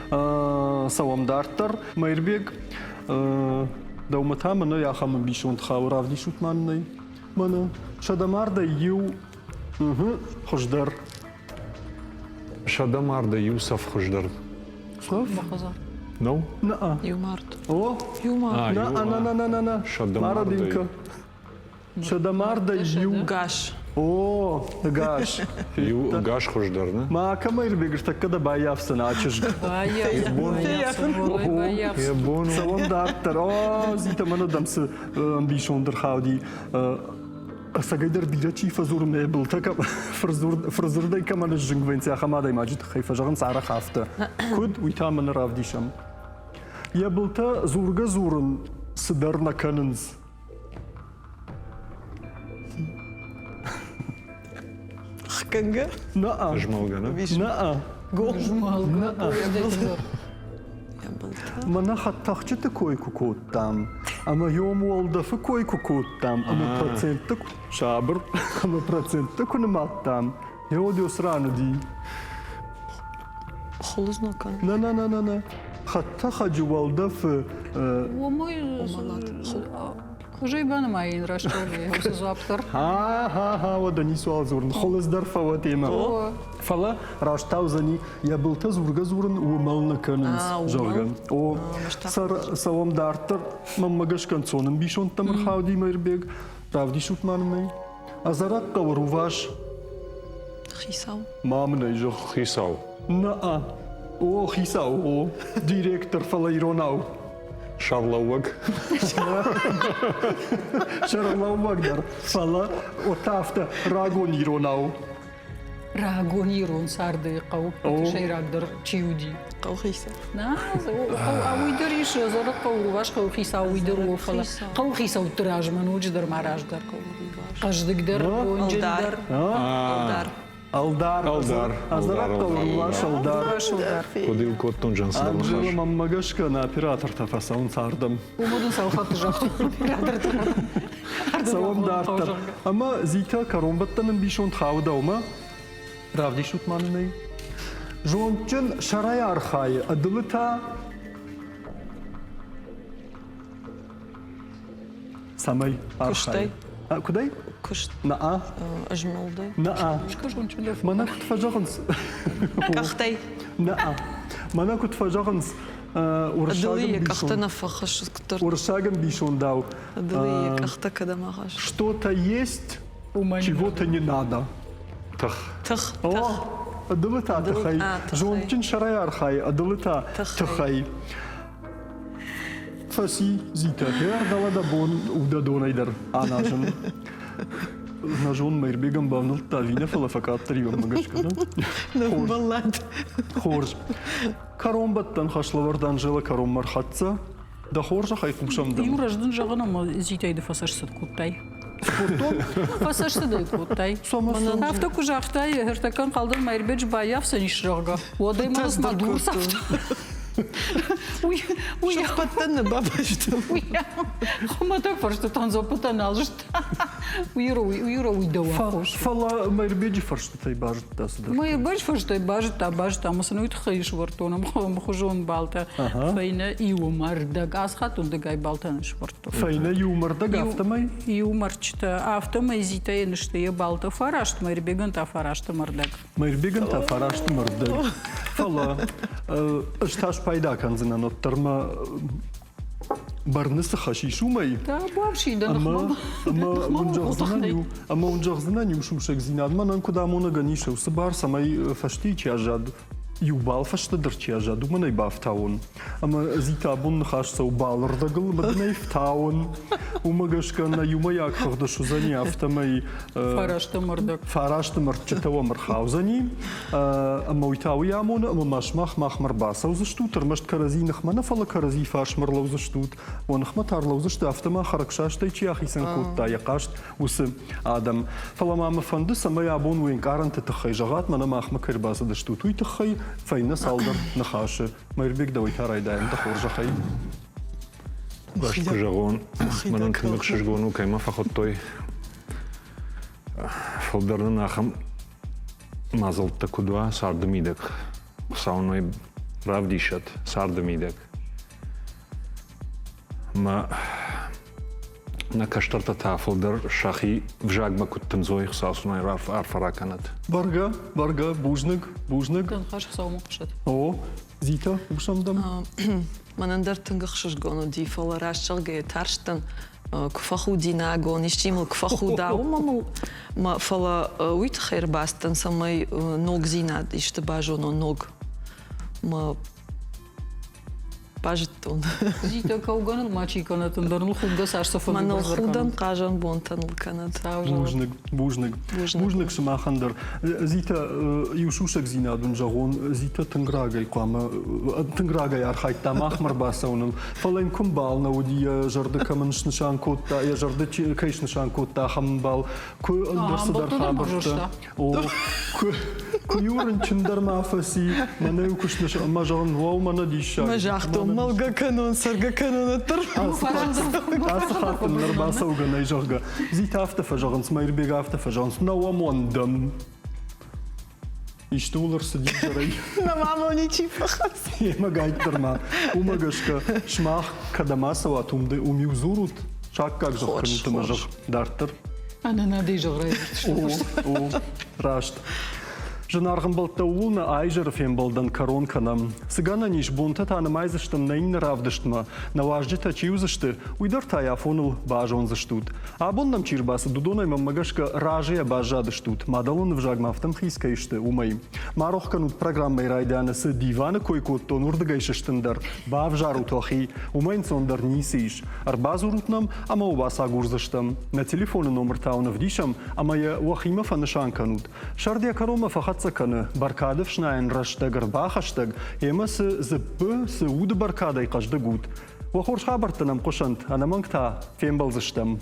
Цӕуӕм дарддӕр. Мӕирбег, дӕумӕ та мӕнӕ ахӕм ӕмбисонд хауы. Равдисут ма нын ӕй. Мӕнӕ сӕдӕмардӕй иу хуыздӕр. Сӕдӕмардӕй иу цӕф хуыздӕр. Цӕф? Нӕу? На. Иу мард. О? Иу мард. На, на, на, на, на, на. Сӕдӕмардӕй. Сӕдӕмардӕй иу. Гас. О, гас. Иу гас хуыздӕр, нӕ? Ма кӕмӕй ӕрбегыртӕккӕ дӕ баййафдзӕн а чызг. Бон. Цӕуӕм дарддӕр. О, Зита, мӕнӕ дӕм цы ӕмбисонд ӕрхауди. Ӕцӕгӕйдӕр бирӕ чи фӕдзуры мӕ былтӕ фырдзырдӕй кӕмӕн сзынг вӕййынц, ахӕм адӕймаджы тыххӕй фӕзӕгъынц арӕх афтӕ. Куыд, уый та мӕнӕ равдисӕм. Йӕ былтӕ дзургӕ-дзурын цыдӕр нӕ кӕнынц. Хгӕнгӕ? Наа. Змӕлгӕ, нӕ? Наа. Змӕлгӕ. Мӕнӕ хӕдтӕхджыты кой куы кодтам, ӕмӕ йом уӕлдӕфы кой куы кодтам, ӕмӕ процентты сабыр, ӕмӕ процентты куы нымадтам, еодиос ран уыди. Хуылыдз нӕ кӕны. Нӕ, нӕ, нӕ, нӕ, нӕ. Хӕдтӕхӕджы уӕлдӕфы Уымӕй Хуызӕй банымайын рӕстӕгӕй уыцы дзуапп дӕр. Ха-ха-ха, уӕдӕ ницуал дзурын, хуылыдз дӕр фӕуӕд емӕ. Фӕлӕ раст та уыдзӕни, йӕ былтӕ дзургӕ-дзурын уымӕл нӕ кӕнынц, зӕгъгӕ. О, цӕуӕм дарддӕр, мӕнмӕ гӕсгӕ ӕнцон ӕмбисондтӕм ӕрхауди Мӕирбег. Равдисут ма нын ӕй. Ӕдзӕрӕг хъӕуы рувас. Хицау. Ма мын ӕй зӕгъ. Хицау. Нӕ-а. О, хицау, о, директор, фӕлӕ иронау. Сӕрлӕууӕг. Сӕрлӕууӕг дӕр, фӕлӕ от афтӕ рагон иронау. Рагон ирон царды хъӕуы сӕйрагдӕр чи уыди? Хъӕухицау. Нӕ, уый дӕр ис, зӕры хъӕу, рувас хъӕуыхицау уый дӕр у, фӕлӕ хъӕуыхицӕутты размӕ ноджыдӕр ма раздӕр. Хъӕздыгдӕр, бонджындӕр. Ӕлдар. Ӕлдар. Ӕлдар. Ӕлдар хъӕуы рувас ӕлдар. Куыд-иу кодтон Джансоны ныхас. Анжела, мӕнмӕ гӕсгӕ нӕ оператортӕ фӕцӕуынц ардӕм. Уымӕн ын цал хатты загътон оператортӕ. Цӕуӕм дарддӕр. Ӕмӕ Зитӕ кӕронбӕттӕн ӕмбисонд хауы дӕумӕ. Равдисут ма нын ӕй. Зондджын сӕрӕй архайы, ӕдылы та цӕмӕй архайы? Куыдӕй? Куыст. Наа. Ызмӕлдӕй. Наа. Мӕнӕ куыд фӕзӕгъынц. Къӕхтӕй. Наа. Мӕнӕ куыд фӕзӕгъынц, уырыссаг ӕмбисондау. Что-то есть, чего-то не надо. Тых. Тых. О, ӕдылы та тыхӕй. Зондджын сӕрӕй архайы, ӕдылы та тыхӕй. Фӕци Зитӕ. Дӕлӕ дӕ бон у дӕ донӕй дӕр аназын. Нӕ зон, Мӕирбегӕн бавнӕлдта ӕви нӕ, фӕлӕ фӕкъаддӕр и мӕнмӕ гӕсгӕ. Ныввӕллад. Хорз. Кӕронбӕттӕн хӕслӕвӕрд Анжела кӕронмӕ рхӕццӕ. Дӕ хорзӕхӕй хъусӕм дӕм. Иу раз дын зӕгъын ӕмӕ Зитӕй ды фӕцӕстцыд кодтай. Кодтон? Фӕцӕстыдӕй кодтай. Афтӕ куы загътай, ӕртӕккӕ ӕнхъӕлдӕн Мӕирбеджы баййафдзӕнис, зӕгъгӕ, уӕд ӕй мӕ дур цавта. Уый уый Сыхбӕттӕн нӕ бабастон. Уый хуымӕтӕг фӕрстытӕн дзуаппытӕ нал зыдта. Уый уый дӕу аххос. Фӕлӕ Мӕирбеджы фӕрстытӕй базыдта цыдӕр. Мӕирбеджы фӕрстытӕй базыдта, базыдта ӕмӕ сын уый тыххӕй сывӕрдтон ӕмхуызон балтӕ. Фӕйнӕ иумӕ рдӕг. Ацы хатт уындыгӕй балтӕ нӕ сывӕрдтон. Фӕйнӕ иумӕ рдӕг афтӕмӕй? Иумӕ рчытӕ. Афтӕмӕй Зитӕйӕн сты йӕ балтӕ фараст, Мӕирбегӕн та фараст ӕмӕ рдӕг. Мӕирбегӕн та фараст ӕмӕ рдӕг. Фӕлӕ ӕз та спайда кӕндзынӕн уӕддӕр мӕ бӕрны цы хӕс ис, уымӕй. Ӕмӕ уын зӕгъдзынӕн иу сусӕгдзинад, мӕнӕн куыд амонӕгӕн ис уыцы бар, цӕмӕй фӕстейы чи аззад, иу бал фӕстӕдӕр чи аззад, уымӕн ӕй бафтауон. Ӕмӕ Зита абон ныхас цӕуы балырдӕгыл, ӕмӕ дын ӕй фтауын. Уымӕ гӕсгӕ нӕ иумӕйаг хыгъды суыдзӕни афтӕмӕй Фарасты мӕрдӕг. Фарасты мӕрдджытӕ уӕм ӕрхаудзӕни. Ӕмӕ уый та уый амоны, ӕмӕ ма сымах махмӕ ӕрбацӕудзыстут, ӕрмӕст кӕрӕдзи ныхмӕ нӕ, фӕлӕ кӕрӕдзи фарсмӕ ӕрлӕудзыстут. Уӕ ныхмӕ та ӕрлӕудзысты, афтӕ ма хӕрӕгсастӕй чи ахицӕн кодта йӕ хъаст, уыцы адӕм. Фӕлӕ ма мӕ фӕнды, цӕмӕй абон уе нкъарӕнты тыххӕй зӕгъат, мӕнӕ махмӕ кӕй ӕрбацыдыстут, уый тыххӕй фӕйнӕ цалдӕр ныхасы. Мӕирбег, дӕуӕй та райдайӕм дӕ хорзӕхӕй. Раст куы зӕгъон, мӕнӕн тынг ӕхсызгон у, кӕй мӕ фӕхуыдтой. Фылдӕр нын ахӕм мадзӕлттӕ куыд уа царды мидӕг, Хуыцау нын равдисӕд царды мидӕг. Мӕ нӕ кӕстӕртӕ та фылдӕр сӕхи взагмӕ куыд тындзой, Хуыцау сын арфӕ ракӕнӕд. Бӕргӕ, бӕргӕ, бузныг, бузныг. Ныхас Хуыцаумӕ хъуысӕд. О, Зита, хъусӕм дӕм. Мӕнӕн дӕр тынг ӕхсызгон уыди, фӕлӕ раст зӕгъгӕйӕ тарстӕн, куы фӕхудинаг уон, исчи мыл куы фӕхуда, уымӕ мыл фӕлӕ уый тыххӕй ӕрбацыдтӕн, цӕмӕй ногдзинад исты базонон, ног мӕ базыдтон. Зита, кӕугӕныл мачи кӕнӕд, ӕндӕр ныл худгӕ цас цы фӕнды. Мӕныл худӕн хъазӕн бонтӕ ныл кӕнӕд. Бузныг, бузныг. Бузныг сымахӕн дӕр. Зита, иу сусӕгдзинад уын зӕгъон, Зита тынг рагӕй хъуамӕ, тынг рагӕй архайдта махмӕ ӕрбацӕуыныл, фӕлӕ йын куы мбал нӕ уыди, йӕ зӕрдӕ кӕмӕн снысан кодта, йӕ зӕрдӕ кӕй снысан кодта, ахӕм ӕмбал, куы ӕндӕр цыдӕр хабӕрттӕ. О, куы куы-иу рынчын дӕр ма фӕци, мӕнӕ-иу куы снысан, ӕмӕ зӕгъын, уӕу, мӕнӕ диссаг. Мӕ загътон, мӕлгӕ кӕнон, цӕргӕ кӕнон, ӕддӕр. Ацы хатт ын ӕрбацӕугӕ нӕй, зӕгъгӕ. Зита афтӕ фӕзӕгъынц, Мӕирбег афтӕ фӕзӕгъынц, нӕ уӕм уӕндӕм. Исты уыл ӕрцыди изӕрӕй? Нӕ мамыл ничи фӕхӕцы. Емӕ гайддӕр ма. Уымӕ гӕсгӕ сымах кӕдӕм ацӕуат, уым-иу дзурут, саккаг зӕгъ кӕнут ӕмӕ зӕгъ дарддӕр. Ӕнӕнадӕй зӕгъ О, о, раст. Зынаргъ ӕмбӕлттӕ, ууыл нӕ айзӕры фембӕлдӕн кӕрон кӕнӕм. Цы гӕнӕн ис, бонтӕ та нымайдзыстӕм нӕ иннӕ равдыстмӕ. Нӕ уазджытӕ чи уыдзысты, уый дӕр та йӕ афоныл базондзыстут. Абон нӕм чи рбацыд, уыдонӕй мӕнмӕ гӕсгӕ разыйӕ баззадыстут, мадӕлон ӕвзагмӕ афтӕ ӕмхиц кӕй сты, уымӕй. Ма рох кӕнут программӕйы райдианы цы диваны кой кодтон, уырдыгӕй сыстын дӕр. Бавзарут уӕхи, уымӕй ӕнцондӕр ницы ис. Ӕрбадзурут нӕм ӕмӕ уӕ бацагурдзыстӕм. Нӕ телефоны номыр та уын ӕвдисӕм ӕмӕ йӕ уӕхимӕ фӕнысан кӕнут. Сӕрд йӕ кӕронмӕ фӕхӕццӕ кӕны, бӕркады ӕфснайӕн рӕстӕг ӕрбахӕстӕг, ӕмӕ цы дзыппы, цы уды бӕркадӕй хъӕздыг ут. Уӕ хорз хабӕрттӕ нӕм хъуысӕнт, ӕнӕмӕнг та фембӕлдзыстӕм.